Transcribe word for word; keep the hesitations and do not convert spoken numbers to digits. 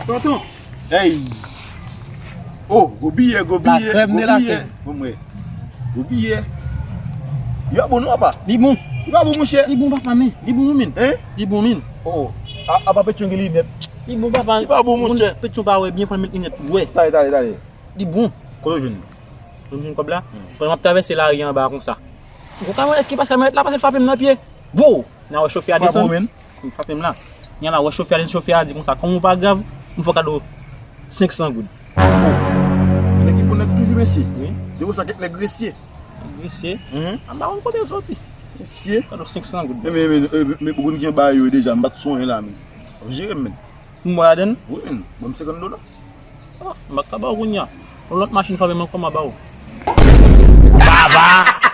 Tonton. Hey. Oh, gwo biyè, gwo biyè, gwo biyè. Bon, mwen. Gwo biyè. Yo bon non, papa. Li bon. Li pa bon, monchè. Li bon, papa, men. Li bon, men. Hein? Li bon, men. Oh, oh. A, apa Petyon gen linèt? Li bon, papa. Li pa bon, monchè. Petyon pa wè byen, fò l met linèt pou wè. Tale, tale, tale. Li bon. Kote w jwenn li? Ou jwenn kòb la? Pandan m ap travèse lari anba konsa. Ou ka wè ki pase kamyonèt la, pase l frape m nan pye. Bo! Nan wè chofè a desann. Frape w, men. Li frape m la. Nyan la wè chofè a, li di chofè a di konsa, kòm ou pa grav, m fè w kado senk san goud. Nèg ki pou nèg toujou, mesye. Wi. Se pou sa kèk nèg gresye. Gresye? Mhm. Anba ou kote l soti? Mesye. Kado senk san goud. Men, men, men, men, men, pou moun ki anba yo deja, m pa t sonje la, men. W ap jere m, men. Pou m bò ladann? Wi, men. Ban m senkant dola. Ah, m pa ka ba w kounye a. Yon lòt machin frape m ankò, m a ba w. Baba!